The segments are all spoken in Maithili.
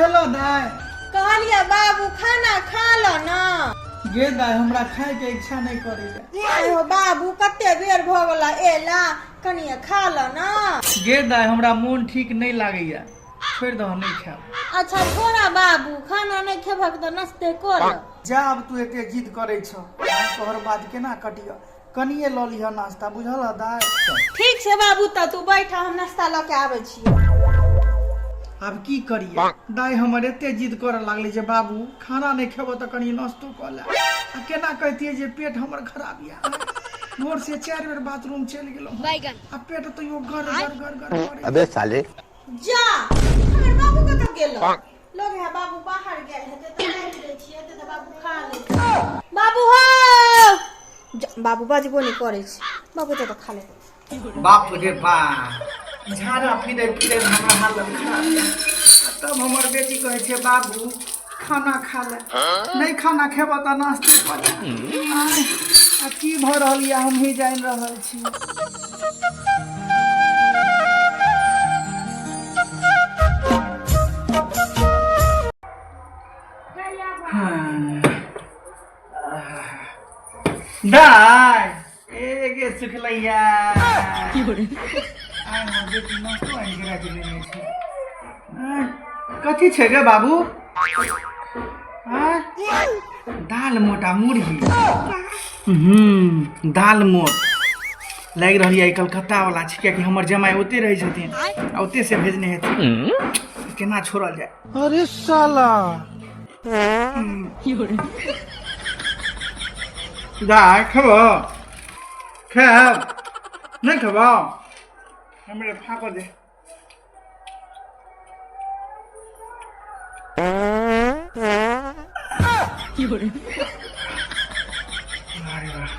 भेलो दाय? कहलियै बाबू खाना खा ल ना। गे दाय, हमरा खाय के इच्छा नहीं करैया। आइ हो बाबू, कते बेर भऽ गेला एला, कनिये खा ल ना। गे दाय, हमरा मोन ठीक नहीं लागैया, छोड़ि दह, नहीं खायब। अच्छा छोड़ा बाबू, खाना नहीं खेबक तऽ नाश्ते कर ल। जा, आब तू एते जिद करै छ, तोहर बात केना कटिय? कनिये लऽ लिह नाश्ता, बुझल ह दाय? ठीक छै बाबू, तऽ तू बैठ, हम नाश्ता लऽ के आबै छियै। आब की करिए दाय, हमर एते जिद करऽ लागलै जे बाबू खाना नहि खेबऽ तऽ कनि नाश्तो कऽ ले। आ केना कहितियै जे पेट हमर खराब यऽ? भोर से 4 बेर बाथरूम चलि गेलहुँ आ पेट तैयो गर गर गर गर करै। अबे साले। जा, हमर बाबू कतऽ गेल? लोग है बाबू बाहर गेल हेतै तऽ राखि दै छियै, एते तऽ बाबू खा लै। बाबू हो जा, बाबू बजबो नहि करै छै। बाबू तऽ खा ले। बाप रे बा, झाड़ा फिरै फिरै हमरा हालत खराब यऽ। आ तब हमर बेटी कहै छै, बाबू खाना खा ले, नहि खाना खेबऽ तऽ नाश्ते कऽ ले। आँय, आ की भऽ रहल यऽ हमही जानि रहल छी। दाय, ए गे सुखलैया, आइ हमर बेटी नाश्तो आनि के राखि देने छै। आँय, कथी छै गे बाबू? आँय, दाल मोटा मुरही। दाल मोट लागि रहल यऽ। ई कलकत्ता वाला छै, कियाकि हमर जमाइ ओते रहै छथिन आ ओते से भेजने हेथिन। केना छोड़ल जाय? अरे साला। दाय, खेबो? खेब? नहि खेबो? हमरे फाको दे। अरे वाह।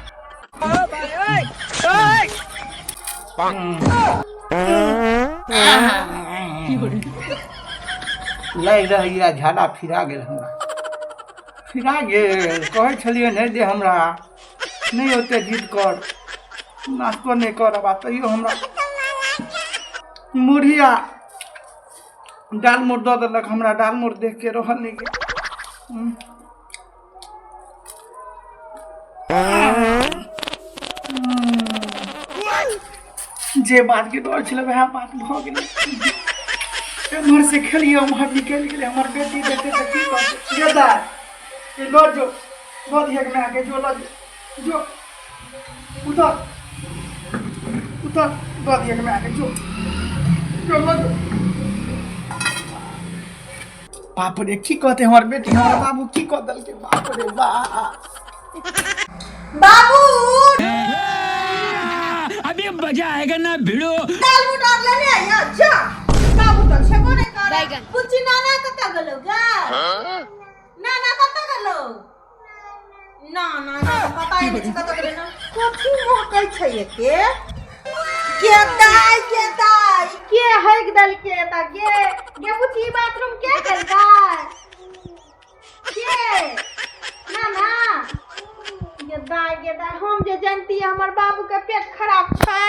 लागि रहल यऽ झाड़ा फिरा गेल हमरा, फिरा गेल। कहै छलियै नहि दे हमरा, नहि ओते जिद कर, नाश्तो नहि करब, आ तैयो हमरा मुरही आ दालमोट दऽ देलक। हमरा दालमोट देख के रहल नहि गेल। जे बात के डर छलै वएह बात भऽ गेलै। एम्हर से खेलियै, उम्हर निकलि गेलै। हमर बेटी देखतै तऽ की कहतै? गे दाय, ए लऽ जो, दऽ दिहक मायके। जो लऽ जो, जो उतर उतर, दऽ दिहक मायके। जो जो, लऽ जो। बाप रे, की कहते हमर बेटी? हमर बाबू की कऽ देलकै? बाप रे बाप। बाबू। अभी मजा आएगा ना भिड़ो। दाल मोट आर लेने आइया जा। बाबू तऽ छेबो नहि करे। बुच्ची, नाना कतऽ गेलौ गे? नाना कतऽ गेलौ? ना ना ना, पता ही नहीं छै कतऽ गेलै ना। कथी महकै छै एते? के दाइ, के दाइ, के हगि देलकै एतऽ गे? गे बुच्ची, बाथरूम के केलकै? के ना ना? गे दाइ, गे दाइ, हम जे जानती हमर बाबू के पेट खराब छै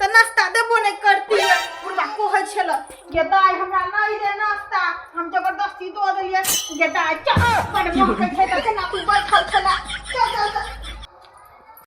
तऽ नाश्ता देबो नहि करती। बुढ़बा कहै छल, गे दाइ, हमरा नहि दे नाश्ता। हम जबरदस्ती दऽ देलियै। गे दाइ, चल, बड़ महकै छै तऽ केना तू बैठल छला? चल चल चल।